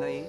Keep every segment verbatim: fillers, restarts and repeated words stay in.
Ay.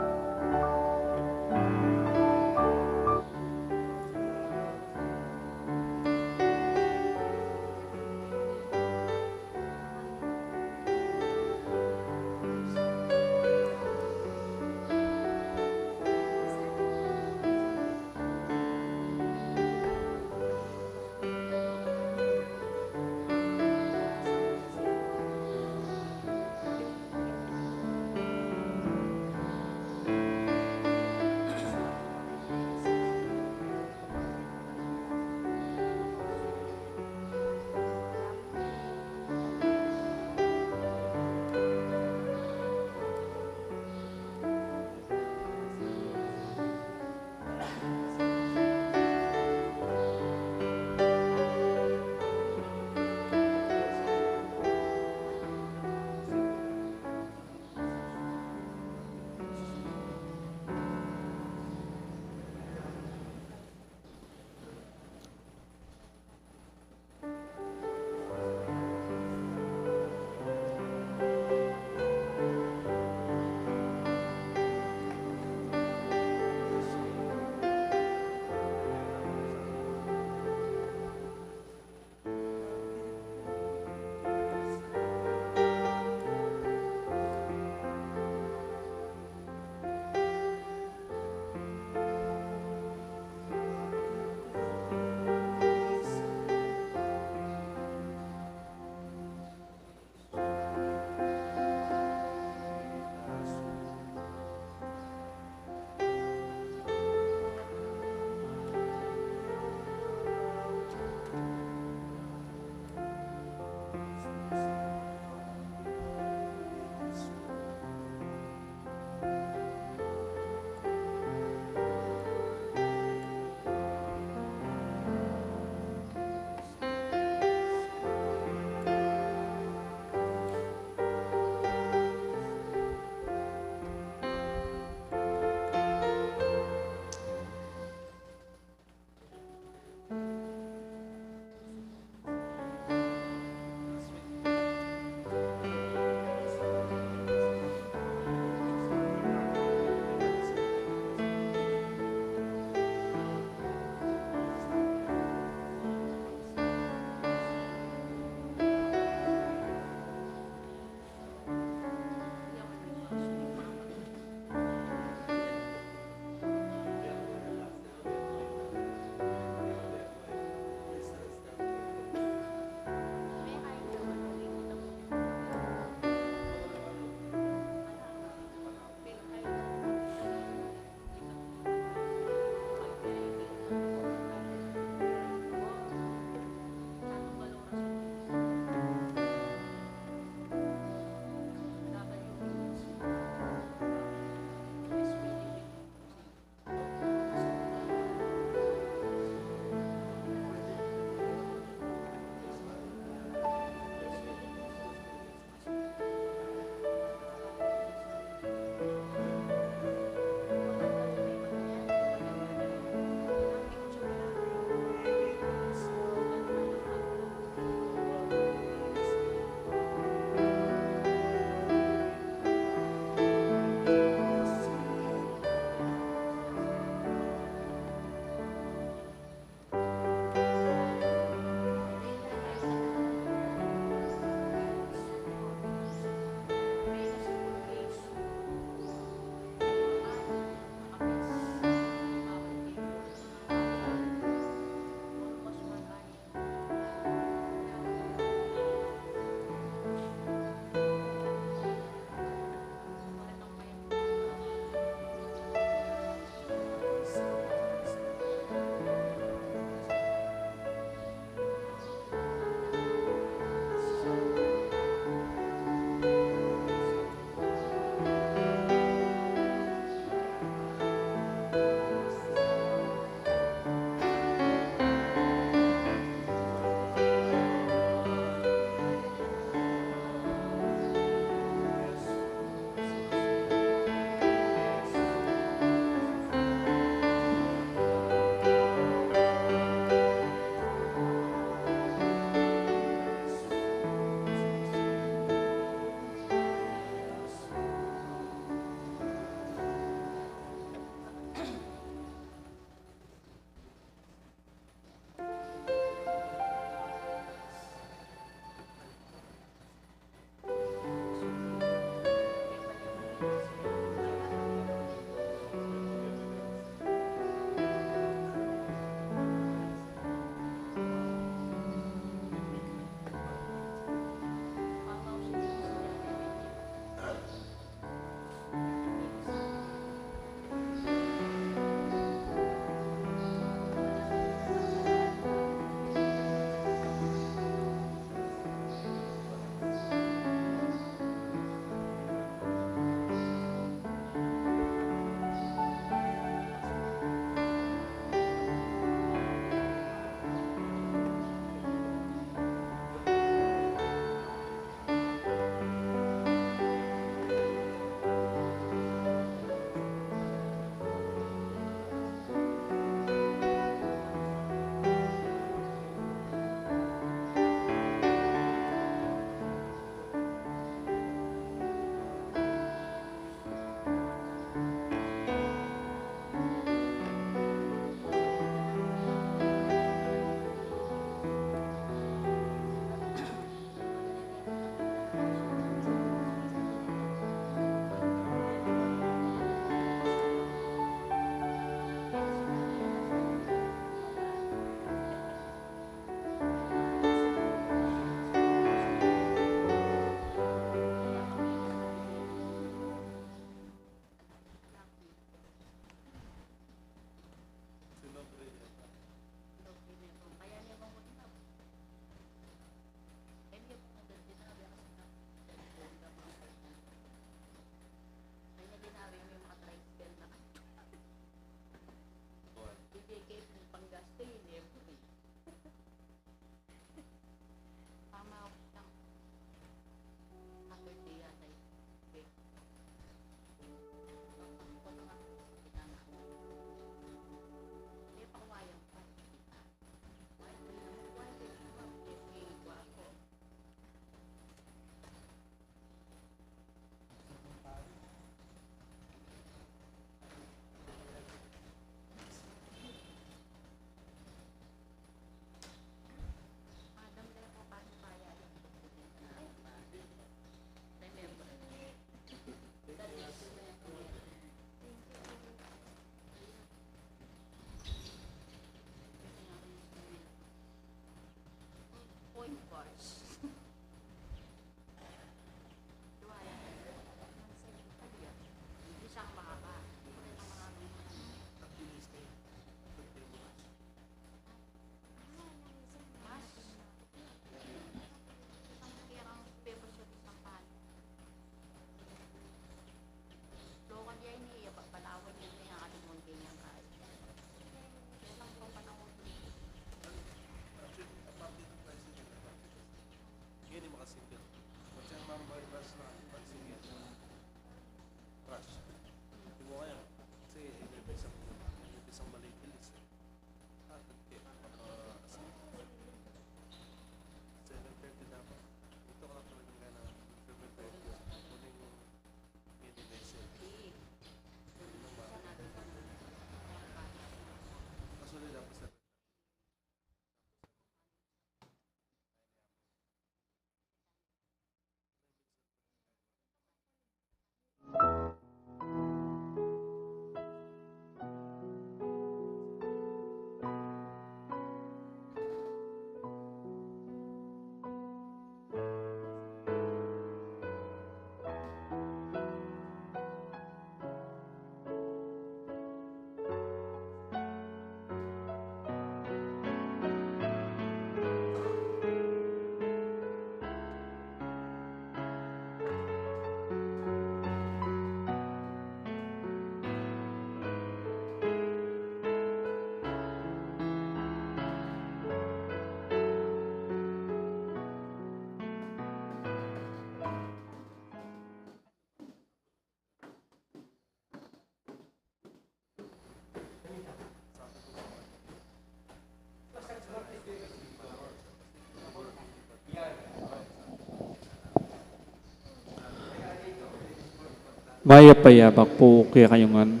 Mayap a abak pu kekayu ngan.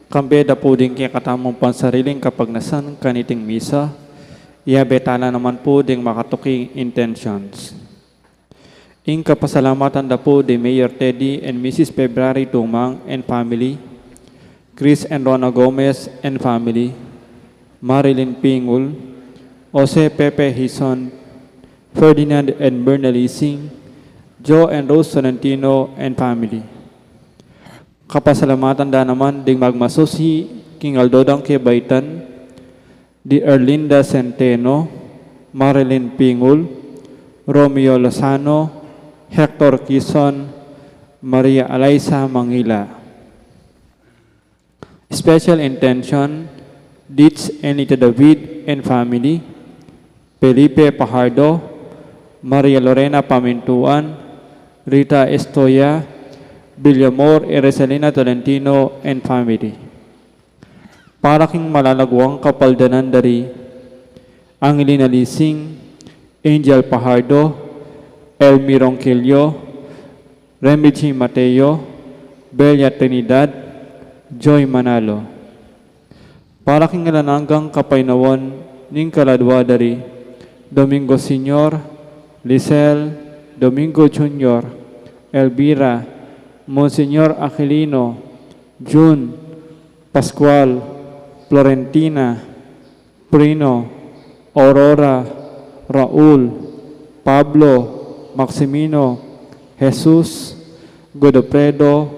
Kambe da pu ding kekatamung pansariling kapagnasan kaniting misa, iyabe tala naman pu ding makatuking intentions. Ing kapasalamatan da pu di Mayor Teddy and Missus February Tumang and family, Chris and Rona Gomez and family, Marilyn Pingul, Jose Pepe Hison, Ferdinand and Myrna Lising, Joe and Rose Tolentino and family. Kapasalamatan da naman ding magmasusi king aldo dang kebaitan, di Erlinda Centeno, Marilyn Pingul, Romeo Lozano, Hector Quizon, Maria Alaisa Mangila. Special intention, Ditch Enita David and family, Felipe Pajardo, Maria Lorena Pamintuan, Rita Estoya, Villamor Ereselina Tolentino and family. Para king malalaguang kapaldanan dari Angelina Lising, Angel Pajardo, Elmi Ronquillo, Remichi Mateo, Belia Trinidad, Joy Manalo. Para king alang anggang kapaynawan ning kaladua dari Domingo Senior, Lisel, Domingo Junior, Elvira, Monsignor Aquilino, Jun, Pascual, Florentina, Prino, Aurora, Raul, Pablo, Maximino, Jesus, Godofredo,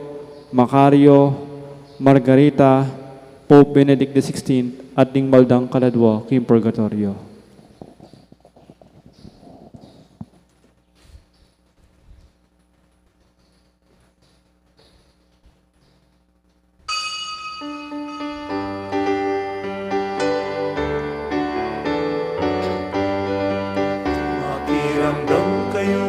Macario, Margarita, Pope Benedict the sixteenth, at ding maldang kaladua king purgatoryo. Makiramdam kayu,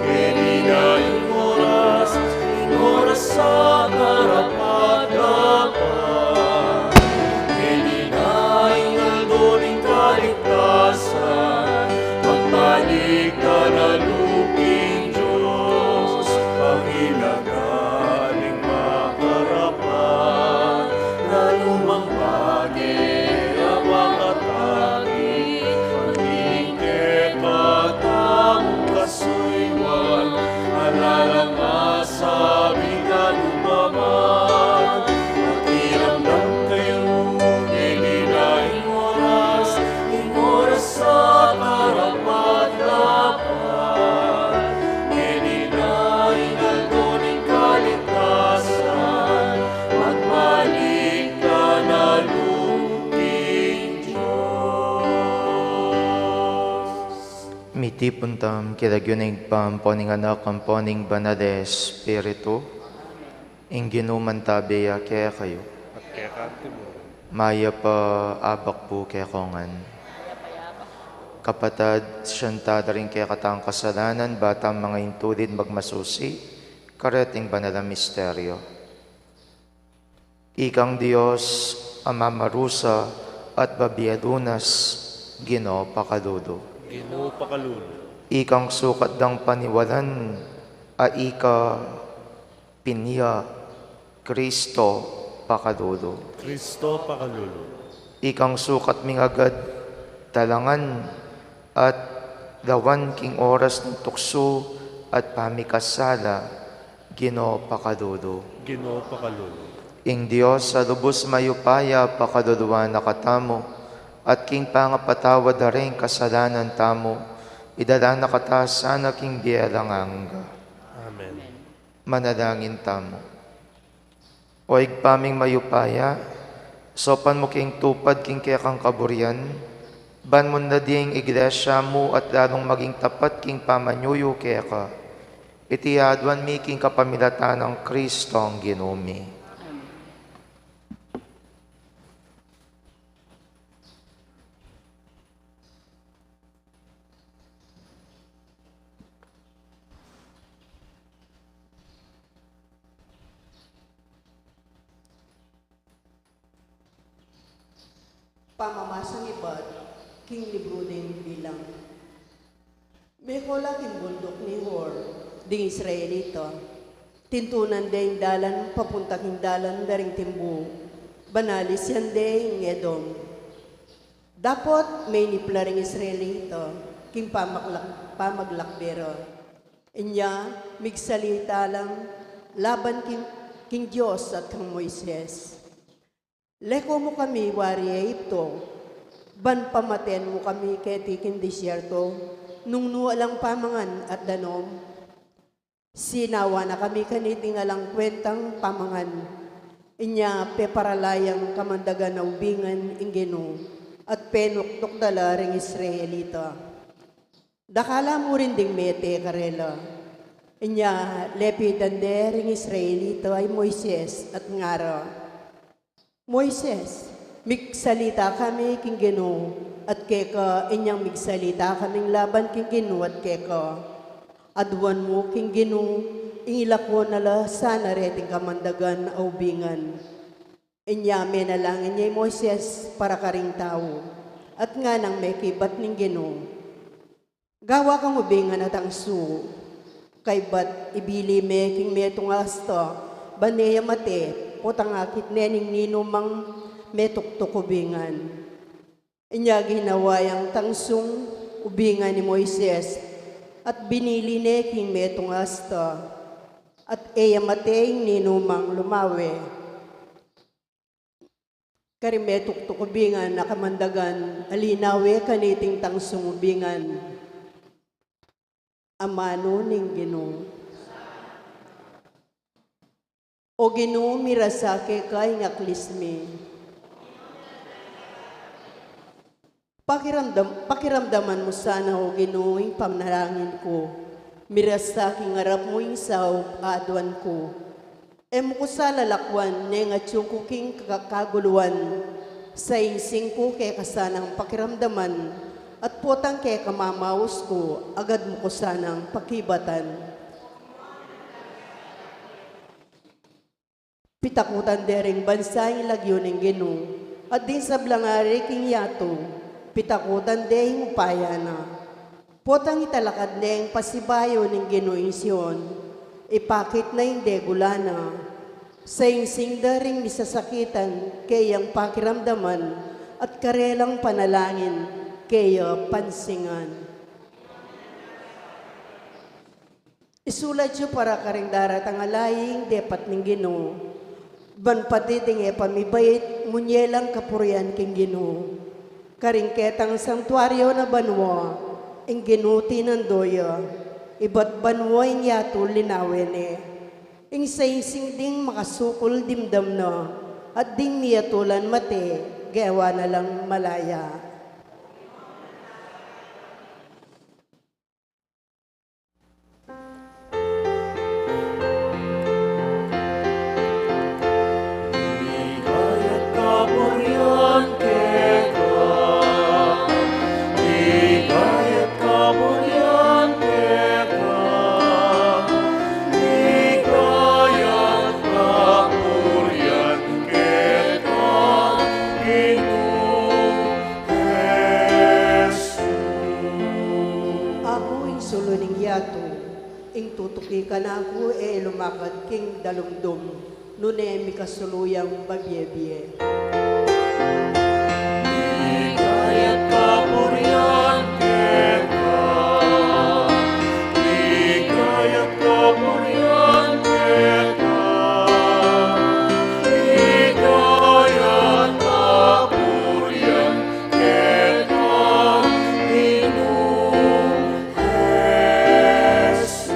keni na ing oras, ing oras a karapat-dapat. Keni na ing aldo ning kaligtasan, magbalik na la lub king Dios, pangilagan ning makarapat, na lumang bage a makatagi, maging kekatamung kasuyuan, ala lang masabi na lumamang. Makiramdam kayu, keni na ing oras, ing oras a karapat-dapat. Keni na ing aldo ning kaligtasan, magbalik na la lub king Dios. Mitipun tamu king lagyu ning Ibpa, ampo ning Anak, ampo ning Banal a Espiritu. Ing Ginu mantabe ya kekayu. At keka mu rin. Mayap a abak pu kekongan. Kapatad, sisian tala ring kekatang kasalanan, ba tang manga intulid magmasusi kareting banal a misteryo. Ikang Dios a mamarusa at babie lunas, Ginu pakalulu. Ginu pakalulu. Ikang sukat dang paniwalan a ika pinia, Kristo pakalulu. Kristo pakalulu. Ikang sukat ming agad talangan at lawan king oras ning tuksu at pamikasala, Ginu pakalulu. Ginu pakalulu. Ing Dios a lubus mayupaya pakaluluan na katamu, at king pangapatawad da ring kasalanan tamu, idala na kata sana king bie alang angga. Amen. Manalangin tamu. O Ibpa ming mayupaya, saupan mu king tupad king kekang kaburian, ban mu na ding iglesia mu at lalung maging tapat king pamanyuyu keka. Iti aduan mi king kapamilatan nang Kristong Ginu mi. Pamamasang ibat king libru ning Bilang. Meko la king bunduk ning Hor ding Israelita, Tintunan de ing dalan papunta king dalan da ring timbu, ban alisan de ing Edom. Dapot menipla ring Israelita king pamaglak-, pamaglakbe ra. Inya migsalita la laban king, king Dios at kang Moises. Leko mu kami wari Egipto, ban pamaten mu kami keti king disyerto, nung nu alang pamangan at danom. Sinawa na kami kaniting alang kwentang pamangan. Inya peparala yang kamandagan a ubingan ing Ginu, at penuktuk da la ring Israelita. Dakal la mu rin ding mete karela. Inya lepitan de ring Israelita i Moises at ngara, Moises, migsalita kami king Ginu at keka. Inyang migsalita kaming laban king Ginu at keka. Aduan mu king Ginu ing ilako na la sana reting kamandagan a ubingan. Inya menalangin ya i Moises para karing tau, at nganang mekibat ning Ginu, Gawa kang ubingan a tangsu, kaybat ibili me king metung a asta, ban e ya mate, potang akit ne ning ninumang metuktuk ubingan. Inya ginawa yang tangsung ubingan i Moises, at binili ne king metung a asta, at e ya mate ing ninumang lumawe. Karing metuktuk ubingan a kamandagan a linawe kaniting tangsung ubingan. Amanu ning Ginu. O Ginu, mirasa keka ing aklis mi. Pakiramdam, pakiramdaman mu sana, O Ginu, ing panalangin ku. Mirasa king arap mu ing saup a aduan ku. E mu ku sa lalakwan neng atyu ku king ka-, kaguluan. Saingsing ku keka sanang pakiramdaman, at potang keka mamaus ku, agad mu ku sanang pakibatan. Pitakutan de ring bansa ing lagyu ning Ginu, at ding sablang ari king yatu, pitakutan de ing upaya na. Potang italakad neng pasibayu ning Ginu ing Sion, ipakit na ing degula na. Saingsing da ring misasakitan keyang pakiramdaman, at karelang panalangin keya pansingan. Isulat yu para karing daratang a laing depat ning Ginu, ban pati ding e pa mibait, munye lang kapurian king Ginu. Karing ketang santuaryo na banua, ing Ginu tinando ya, ibat banua ing yatu linawe ne. Ing saingsing ding makasukul dimdam na, at ding miyatulan mate, gewa na lang malaya. Ligaya at kapurian keka, ligaya at kapurian keka, ligaya at kapurian keka, Ginu Jesus. Aku ing sulu ning yatu, ing tutuki kanaku e lumakad king dalumdum, nune mikasulu yang babie-bie. Ligaya at kapurian keka, ligaya at kapurian keka, ligaya at kapurian keka, Ginu Jesus.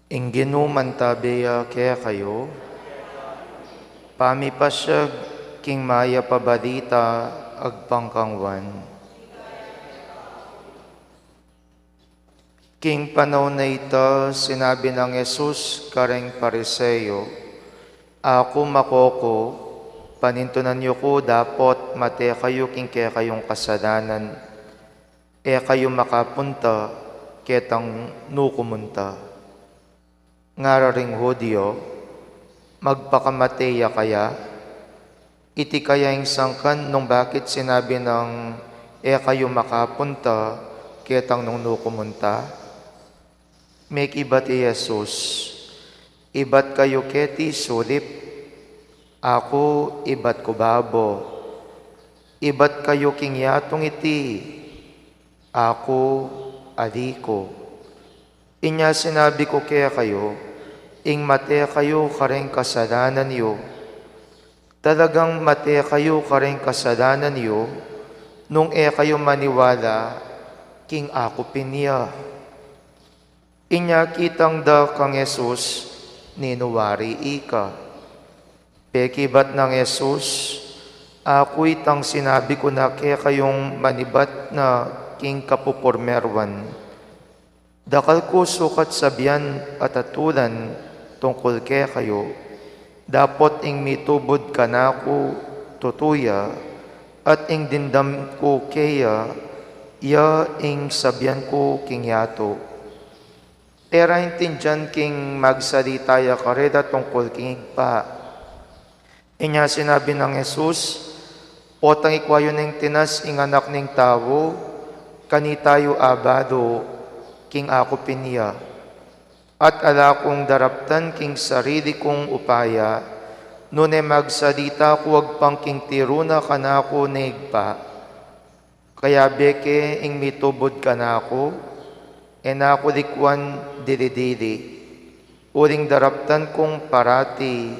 Ing Ginu mantabe ya kekayu. Pamipasiag king mayap a balita agpang kang Juan. King panaun a ita, sinabi nang Jesus karing Pariseo, Aku mako ku, panintunan yu ku dapot mate kayu king kekayung kasalanan, e kayu makapunta ketang nu ku munta. Ngara ring Judio, Magpakamate ya kaya? Iti kaya ing sangkan nung bakit sinabi nang e kayu makapunta ketang nung nu ku munta? Mekibat i Jesus, "Ibat kayu keti sulip, aku ibat ku babo. Ibat kayu king yatung iti, aku ali ku. Inya sinabi ku kekayu, ing mate kayu karing kasalanan yu. Talagang mate kayu karing kasalanan yu, nung e kayu maniwala king aku pin ya." Inya kitang da kang Jesus, "Ninu wari ika?" Pekibat nang Jesus, "Aku itang sinabi ku na kekayung manibat na king kapupurmeruan. Dakal ku sukat sabian at atulan tungkul kekayu, dapot ing mitubud kanaku tutu ya, at ing dimdam ku keya, ya ing sabian ku king yatu." E ra intindian king magsalita ya karela tungkul king Ibpa. Inya sinabi nang Jesus, "Potang ikwa yu neng tinas ing Anak ning Tau, kanita yu abalu king aku pin ya. At ala kung daraptan king sarili kung upaya, nune magsalita ku agpang king tiru na kanaku ning Ibpa. Kayabe ke ing mitubud kanaku, e na ku likuan dili-dili, uling daraptan kung parati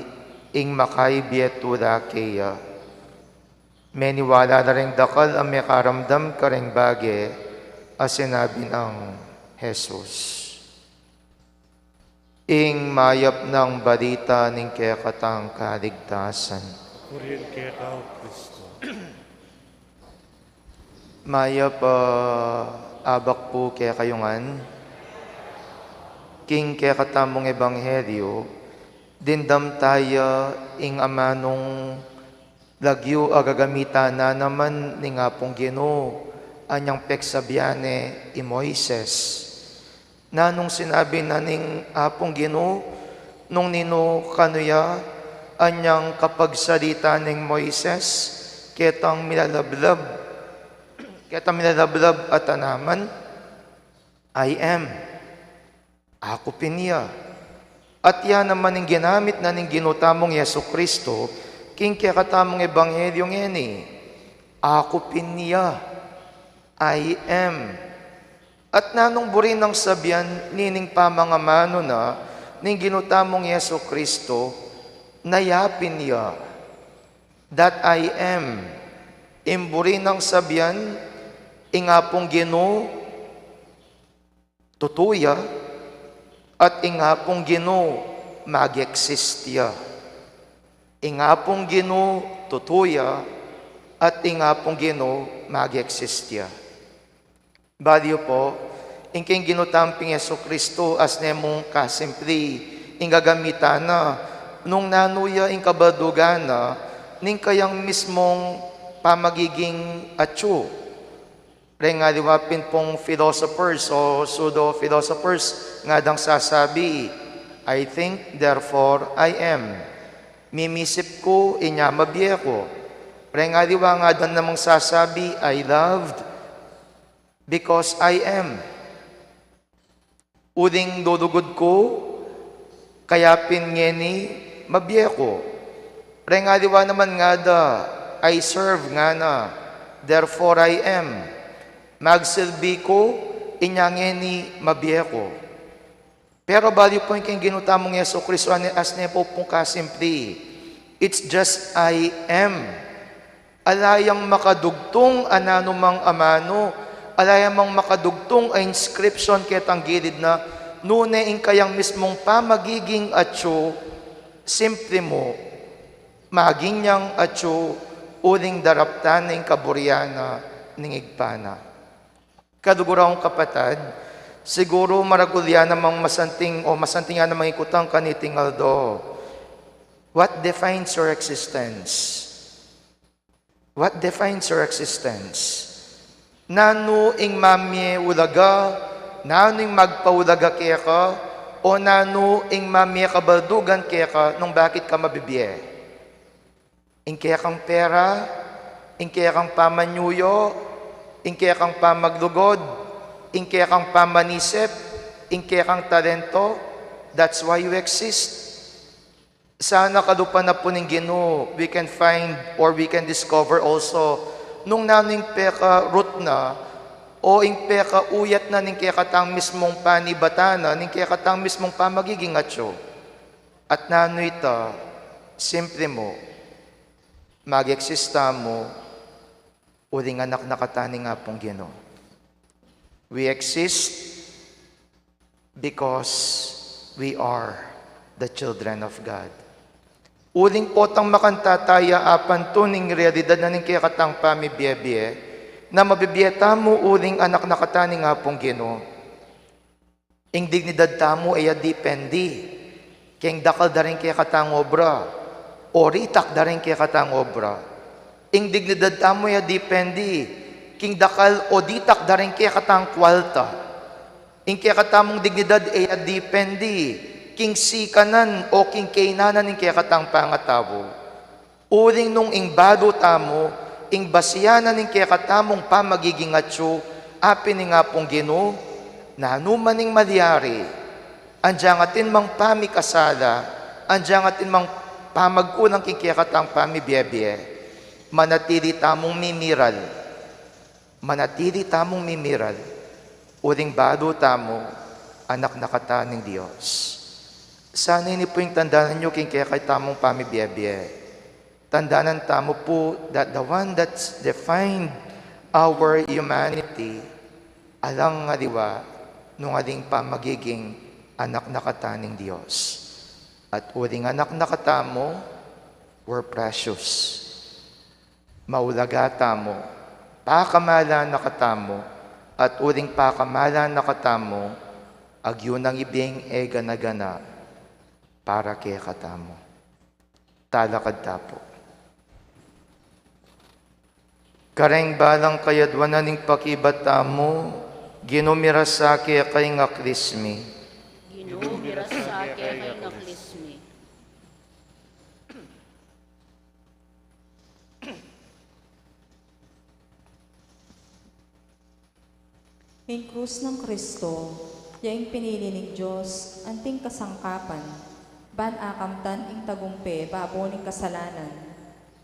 ing makaibie tula keya." Meniwala la ring dakal a mekaramdam karing bage a sinabi nang Jesus. Ing mayap nang balita ning kekatang kaligtasan. Purihin keka, O Kristo. Mayap a abak pu kekayu ngan. King kekatamung ebanghelyu, dimdam taya ing amanung lagyu a gagamitan na naman ning Apung Ginu, anyang peksabian ne i Moises. Nanung sinabi na ning Apung Ginu, nung ninu kanu ya, anyang kapagsalita neng Moises, ketang milalablab, ketang milalablab a tanaman, "I am. Aku pin ya." At ya naman ing ginamit na ning Ginu tamung Jesu Kristo, king kekatamung ebanghelyu ngeni, "Aku pin ya, I am." At nanung buri nang sabian nining pamangamanu na ning Ginu tamung Jesu Kristo, na ya pin ya, that I am? Ing buri nang sabian, ing Apung Ginu, tutu ya, at ing Apung Ginu, mag-exist ya. Ing Apung Ginu, tutu ya, at ing Apung Ginu, mag-exist ya. Balu yu pu, ing king Ginu tamung Jesu Kristo, asne mung kasimpli ing gagamitan na, nung nanu ya ing kabaldugan na ning kayang mismung pamagiging atyu. Reng aliwa pin pung philosophers o pseudo-philosophers, ngadang sasabi, "I think, therefore I am." Mimisip ku, inya mabie ku. Reng aliwa, ngada namang sasabi, "I loved because I am." Uling lulugud ku, kaya pin ngeni mabie ku. Reng aliwa naman ngada, "I serve," ngana, "therefore I am." Magsilbi ku, inya ngeni mabie ku. Pero balu yu pu ing king Ginu tamung Jesu Kristo, asne pu pung kasimpli. It's just "I am." Ala yang makadugtung a nanumang amanu, ala yang mang makadugtung a inscription ketang gilid na, nune ing kayang mismung pamagiging atyu, simpli mu, maging yang atyu, uling daraptan na ing kaburian na ning Ibpa na. Kaluguran kung kapatad, siguru maragul ya namang masanting o masanting ya namang ikutan kaniting aldo. What defines your existence? What defines your existence? Nanu ing mamie ulaga, nanu ing magpaulaga keka, o nanu ing mamie kabaldugan keka nung bakit ka mabibie? Ing kekang pera, ing kekang pamanyuyu, ing kekang pamaglugud, ing kekang pamanisip, Ing kekang talento, that's why you exist. Sana kalupa na pu ning Ginu, we can find or we can discover also nung nanu ing peka-root na o ing pekauyat na ning kekatang mismung panibatan na, ning kekatang mismung pamagiging atyu. At nanu ita, simple mu, mag-exist tamu uling anak na kata ning Apung Ginu. We exist because we are the children of God. Uling potang makanta taya apan tuning realidad na ning kekatang pamibie-bie, na mabibie tamu uling anak na kata ning Apung Ginu. Ing dignidad tamu e ya depende king dakal da ring kekatang obra o ditak da ring kekatang obra. Ing dignidad tamu e ya depende king dakal o ditak da ring kekatang kwalta. Ing kekatamung dignidad e ya depende king sikanan o king kaynanan ning kekatang pangatau. Uling nung ing balu tamu, ing basian na ning kekatamung pamagiging atyu, apin ning Apung Ginu, nanu man ing malyari, agyang atin mang pamikasala, agyang atin mang pamagkulang king kekatang pamibie-bie, manatili tamung mimiral. Manatili tamung mimiral, uling balu tamu, anak na kata ning Dios. Sana ini pu ing tandanan yu king kekatamung pamibie-bie. Tandanan tamu pu that the one that's defined our humanity, alang aliwa nung ating pamagiging anak na kata ning Dios. At uling anak na katamu, we're precious. Maulaga tamu, pakamalan na katamu, at uling pakamalan na katamu, agyu nang ibing e gana-gana para kekatamu. Talakad ta pu. Kareng balang kayadwanan ning pakibat tamu, Ginu, mirasa keka ing aklis mi. Ginu, mirasa keka ing aklis mi. Ing krus nang Kristo, ya ing pinili ning Dios, anting kasangkapan, ban akamtan ing tagumpe babo ning kasalanan.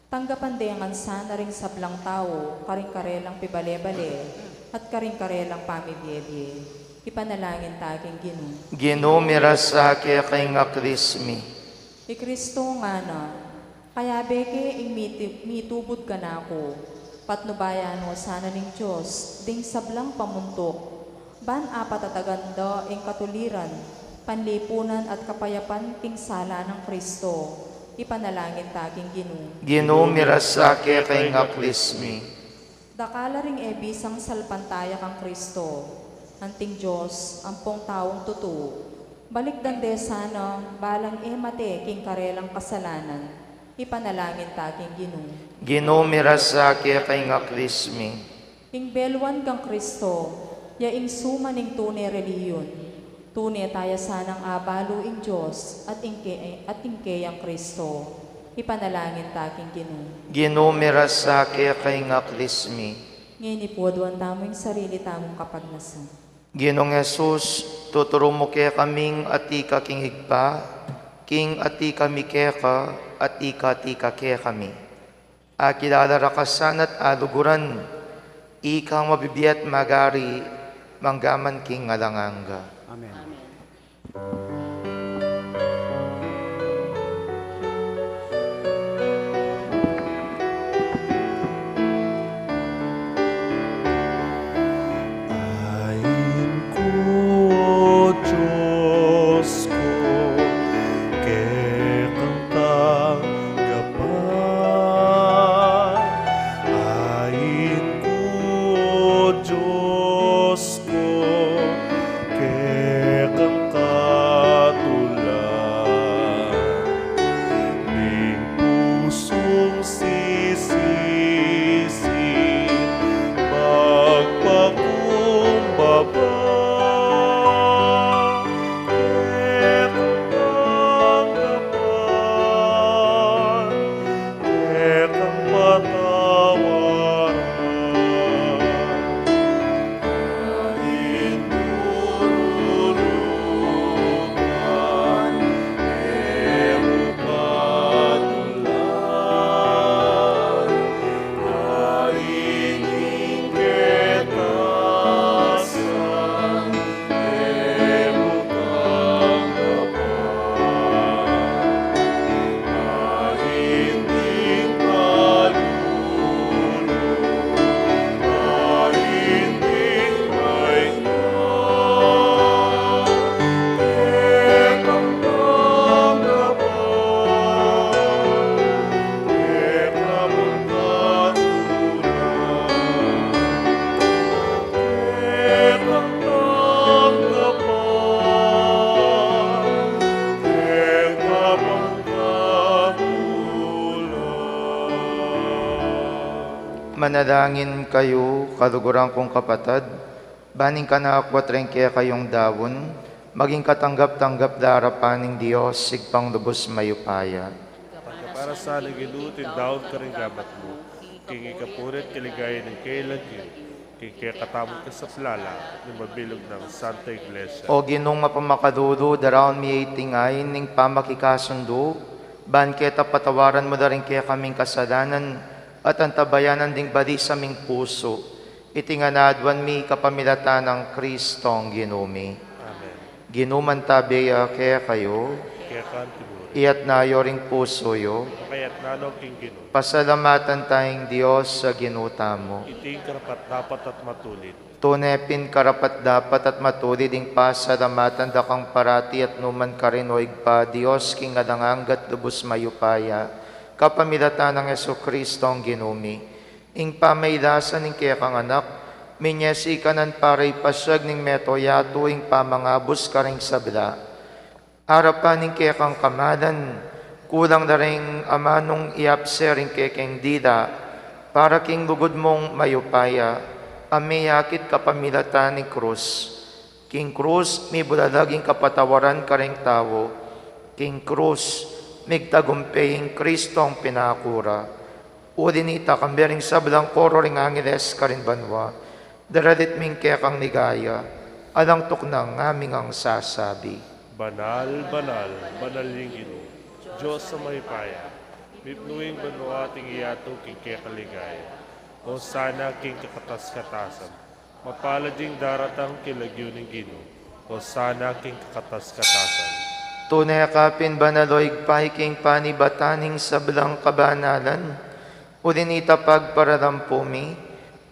Tanggapan de ngan sana ring sablang tau, karing karelang pibale-bale, at karing karelang pamibie-bie. Ipanalangin ta king Ginu. Ginu, mirasa keka ing aklis mi. I Kristo ngana, kayabe ke ing miti-, mitubud kanaku, patnubayan no sana ning Dios, ding sablang pamuntuk, ban apatatagan da ing katuliran, panlipunan at kapayapan king sala nang Kristo, ipanalangin ta king Ginu. Ginu, mirasa keka ing aklis mi. Dakal la ring e bisang salpantaya kang Kristo, anting Dios, ampong taung tutu, balikdan de sana, balang e mate king karelang kasalanan, ipanalangin ta king Ginu. Ginu, mirasa keka ing aklis mi. Ing beluan kang Kristo, ya ing suma ning tune relihiyon, tune taya sanang abalu ing Dios at ing ke-, at ing keyang Kristo. Ipanalangin ta king Ginu. Ginu, mirasa keka ing aklis mi. Ngeni pu aduan tamu ing sarili tamung kapagnasan. Ginung Jesus, tuturu mu kekaming atiu ka king Ibpa, king atiu kami keka, at ika atiu ka kekami. Akilala ra ka sana at aluguran, ikang mabibie at magari, mangga man king alang angga. Amen. Amen. Ain ku, O Dios ku, kekang tanggapan. Ain ku, O Dios ku, kekang Manalangin kayu, kaluguran kung kapatad, ban ing kanaku at ring kekayung daun, maging katanggap-tanggap la arapan ning Dios, Ibpang lubus mayupaya. Pagkapara sa ning Ginu, ing daun karing gamat mu, king ikapuri at kaligayan ning kayang lagyu, king kekatamung kasaplalan, ning mabilug nang Santa Iglesia. O Ginung mapamakalulu, daraun mi iting ain ning pamakikasundu, ban keta patawaran mu la ring kekaming kasalanan, at antabayanan ding bali sa ming pusu. Iti ngan aduan mi kapamilatan nang Kristong Ginu mi. Amen. Ginu mantabe ya kekayu. Keka mu rin. Iyatas yu ring pusu yu. Makayatas no king Ginu. Pasalamatan taya ing Dios a Ginu tamu. Iti ing karapat-dapat at matulid. Tune pin karapat-dapat at matulid ing pasalamatan da kang parati at nukarin man, o Ibpa, Dios king alang angga at lubus mayupaya, kapamilatan nang Jesucristong Ginu mi. Ing pamailasan ning kekang Anak, minyesi kanan para ipasiag ning mabilug a yatu ing pamangabus karing sabla. Arapan ning kekang kamalan, kulang la ring amanung iabse ring kekeng dila, para king lugud mung mayupaya, a miyakit kapamilatan ning krus. King krus, mibulalag ing kapatawaran karing tau. King krus, migtagumpe ing Kristong pinaku ra. Uli nita, kambe ring sablang koro ring angeles karin banua, daralit mi ing kekang ligaya, alang tuknang ngaming sasabi. Banal, banal, banal ing Ginu, Dios a mayupaya, mipnu ing banua at ing yatu king kekang ligaya. Hosana king kakatas-katasan. Mapalad ing daratang king lagyu ning Ginu. Hosana king kakatas-katasan. Tune ka pin banal, o Ibpa, king panibatan ning sablang kabanalan. Uli nita, pagparalampu mi,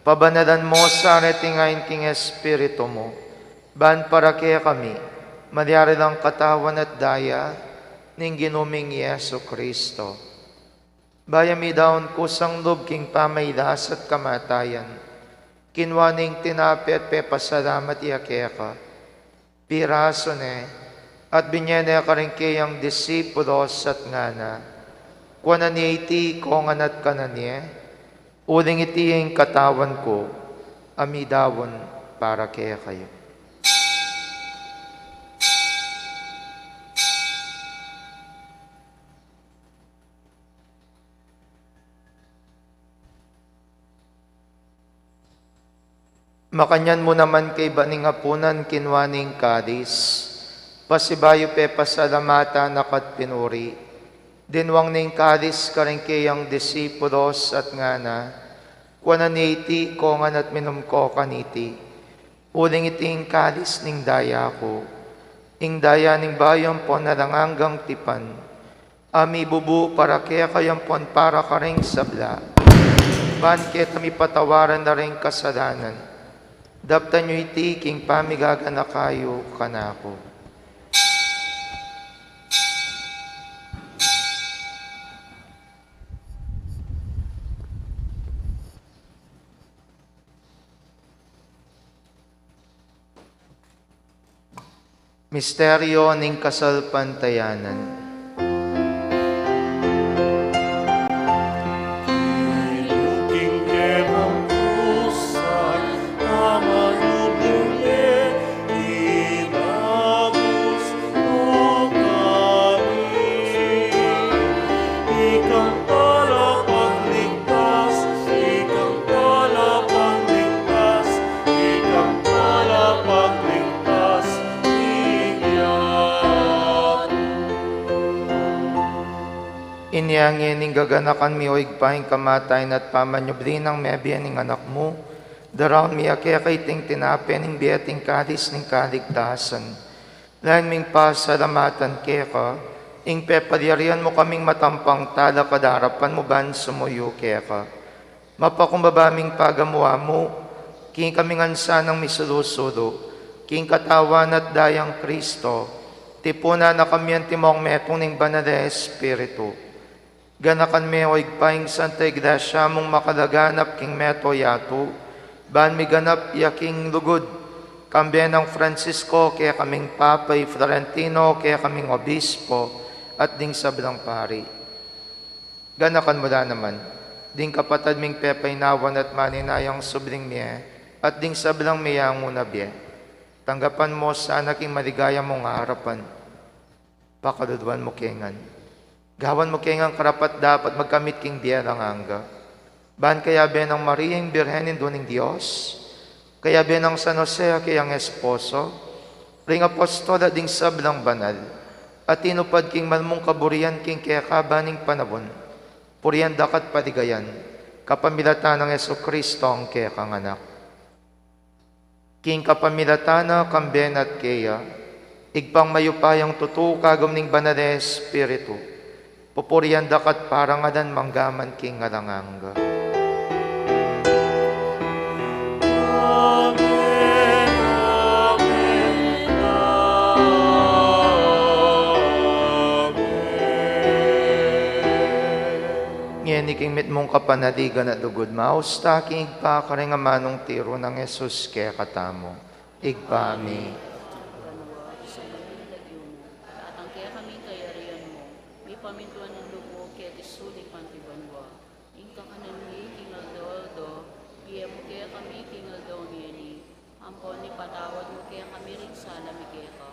pabanalan mu sa reting ain king Espiritu mu, ban para kekami, malyari lang katawan at daya ning Ginu ming Jesucristo. Bayu mi daun kusang lub king pamailas at kamatayan, kinua ne ing tinape at pepasalamat ya keka, pirasu ne, at binye ne karing keyang disipulos at ngana: Kuanan ye iti, ikongan at kanan ye, uling iti ing katawan ku, a midaun para kekayu. Makanyan mu naman kaybat ning apunan, kinua ne ing kalis, pasibayu pepasalamatan na ka at pinuri, dinwang ne ing kalis karing keyang disipulos at ngana: Kuanan ye iti, ikongan at minum ko kaniti, uling iti ing kalis ning daya ku, ing daya ning bayu ampon alang anggang tipan, a mibubu para kekayu ampon para karing sabla, ban keta mipatawaran la ring kasalanan. Daptan yu iti king pamigaganaka yu kanaku. Misteryo ning kasalpantayanan. Ikang talapagligtas, ikang talapagligtas, ikang talapagligtas, ning yatu. Inya ngeni gaganakan mi, o Ibpa, ing kamatayan at pamanyubli nang mebie ning Anak mu, daraun mi keka iting tinape ning bie at ing kalis ning kaligtasan. Lalu ming pasalamatan keka, ing pepalyarian mu kaming matampang talakad king arapan mu ban sumuyu keka. Mapakumbaba ming pagamu-amu, king kami ngan sanang misulu-sulu king katawan at dayang Kristo, tipunan na kami antimong metung ning Banal a Espiritu. Ganakan me, o Ibpa, ing Santa Iglesia mung makalaganap king mabilug a yatu, ban miganap ya king lugud, kambe nang Francisco kekaming Papa, i Florentino kekaming Obispo, at ding sablang pari. Ganakan mu la naman ding kapatad ming pepainawan at maninayang subling mie, at ding sablang meyangu na bie. Tanggapan mo sana king maligaya mung arapan. Pakaluluan mu ke ngan. Gawan mu ke ngan karapat-dapat magkamit king bie alang angga. Ban kayabe nang Maria ing Birhen Indu ning Dios, kayabe nang San Jose a keyang esposo, ring apostol at ding sablang banal, a tinupad king malmung kaburian king kekaban ning panaun, purian da ka at paligayan, kapamilatan nang Jesucristo a kekang Anak. King kapamilatan na, kambe na at keya, Ibpang mayupayang tutu, kagum ning Banal a Espiritu, pupurian da ka at parangalan manggaman king alang angga. Amen, amen, amen. Ngeni king mitmung kapanaligan at lugud, maus ta king Ibpa, karing amanung tiru nang Jesus kekatamu. Ibpa mi. Banua, misamban ya ing lagyu mu, datang kekami ing kayarian mu, mipamintuan ing lub mu keti sulip anti banua. Ing kakanan mi king aldo-aldo, ibie mu kekami king aldo ngeni, ampon ipatawad mu kekami ring sala mi keka,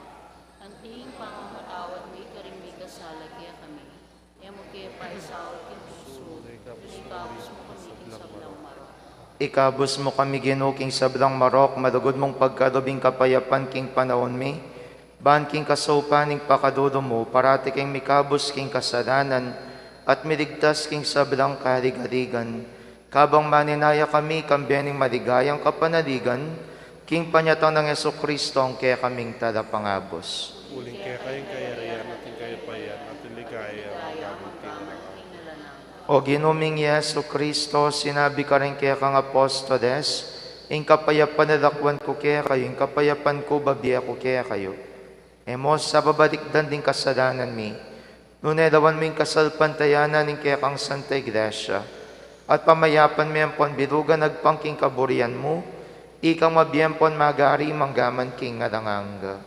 anti ing pamamatawad mi karing mikasala kekami. E mu ke paisaul king tuksu, nune ikabus mu kami king sablang marok. Ikabus mu kami, Ginu, king sablang marok, malugud mung pagkalub ing kapayapan king panaun mi, ban king kasaupan ning pakalulu mu, parati kaming mikabus king kasalanan, at miligtas king sablang kaligaligan. Kabang maninaya kami, kambe ning maligayang kapanaligan, king panyatang nang Jesucristo a kekaming Talapangabus. Uling keka ing kayarian, at ing kayapayan, at ing ligaya, manggaman king alang angga. O Ginu ming Jesucristo, sinabi mu karing kekang apostoles, Ing kapayapan lalakwan ku kekayu, ing kapayapan ku bibie ku kekayu. E mu sa babalikdan ding kasalanan mi, nune lawan mu ing kasalpantayanan ning kekang Santa Iglesia, at pamayapan me ampon bilugan agpang king kaburian mu, ikang mabie ampon magari manggaman king alang angga.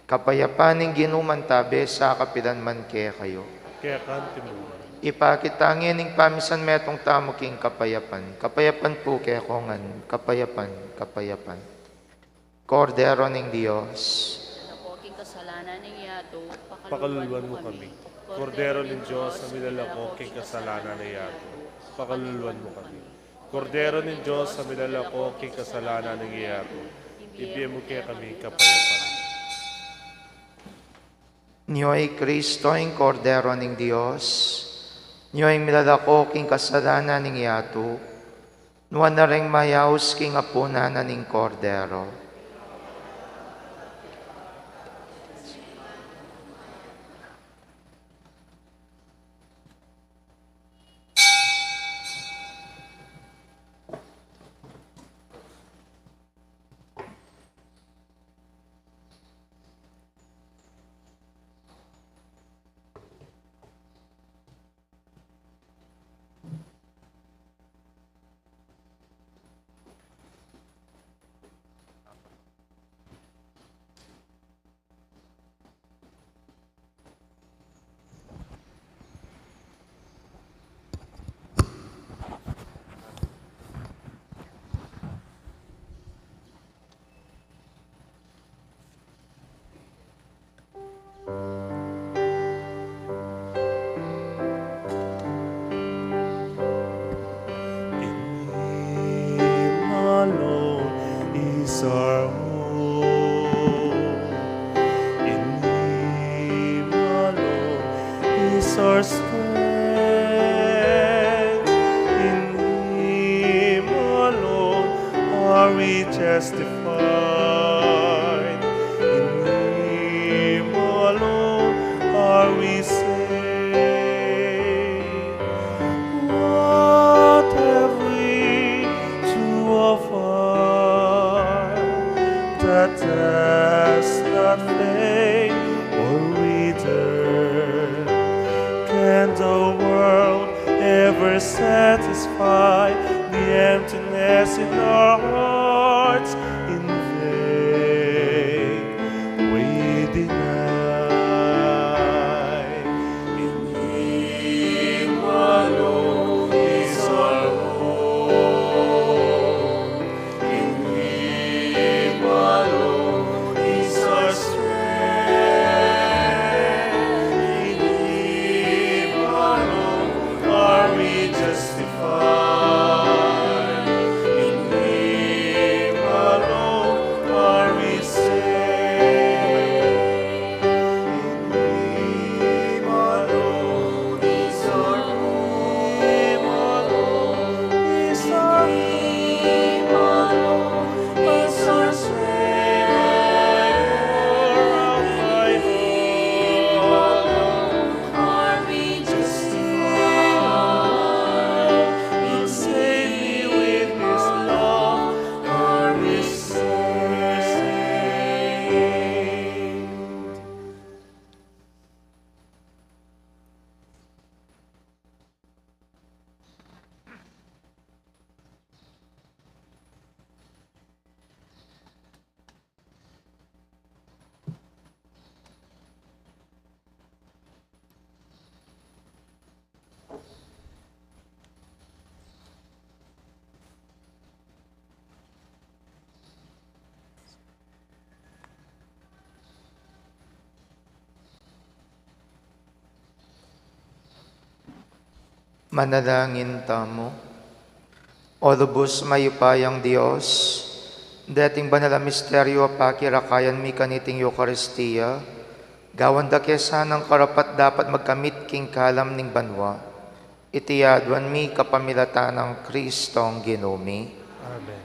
Kapayapan ning Ginu mantabe sa kapilan man kekayu. Keka anti mu. Ipakit ta ngeni ing pamisanmetung tamu king kapayapan. Kapayapan pu kekongan, kapayapan, kapayapan. Kordero ning Dios. Milala ko king kasalanan ning yatu, pakaluluan mu kami. Kordero ning Dios, a milala ko king kasalanan ning yatu, pakaluluan mu kami. Kordero ning Dios, a milala ko king kasalanan ning yatu, ibie mu kekami ing kapayapan. Nyo i Kristo, ing Kordero ning Dios. Nyo ing milala ko king kasalanan ning yatu. Nuan na ring mayaus king apunan na ning Kordero. In Him alone is our hope. In Him alone is our strength. In Him alone are we justified. In Him alone are we saved. What have we to offer that has not faith or wither? Can the world ever satisfy the emptiness in our hearts? In vain we deny. In Him alone Manalangin tamu. O lubus mayupayang Dios, deting banal a misteryo a pakirakayan mi kaniting Eukaristia, gawan da ke sanang karapat-dapat magkamit king kalam ning banua. Iti aduan mi kapamilatan nang Kristong Ginu mi. Amen.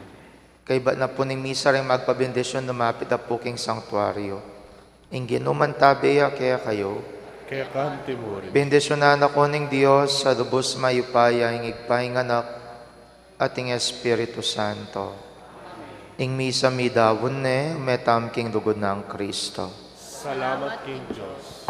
Kaybat na pu ning misa ring magpabendisyun, lumapit na pu king sangtuaryo. Ing Ginu mantabe ya kekayu. Keka mu rin. Bendisyunan na kayu ning Dios a lubus mayupaya, ing Ibpa, ing Anak, at ing Espiritu Santo. Ing misa midaun ne, metam king lugud nang Kristo. Salamat king Dios.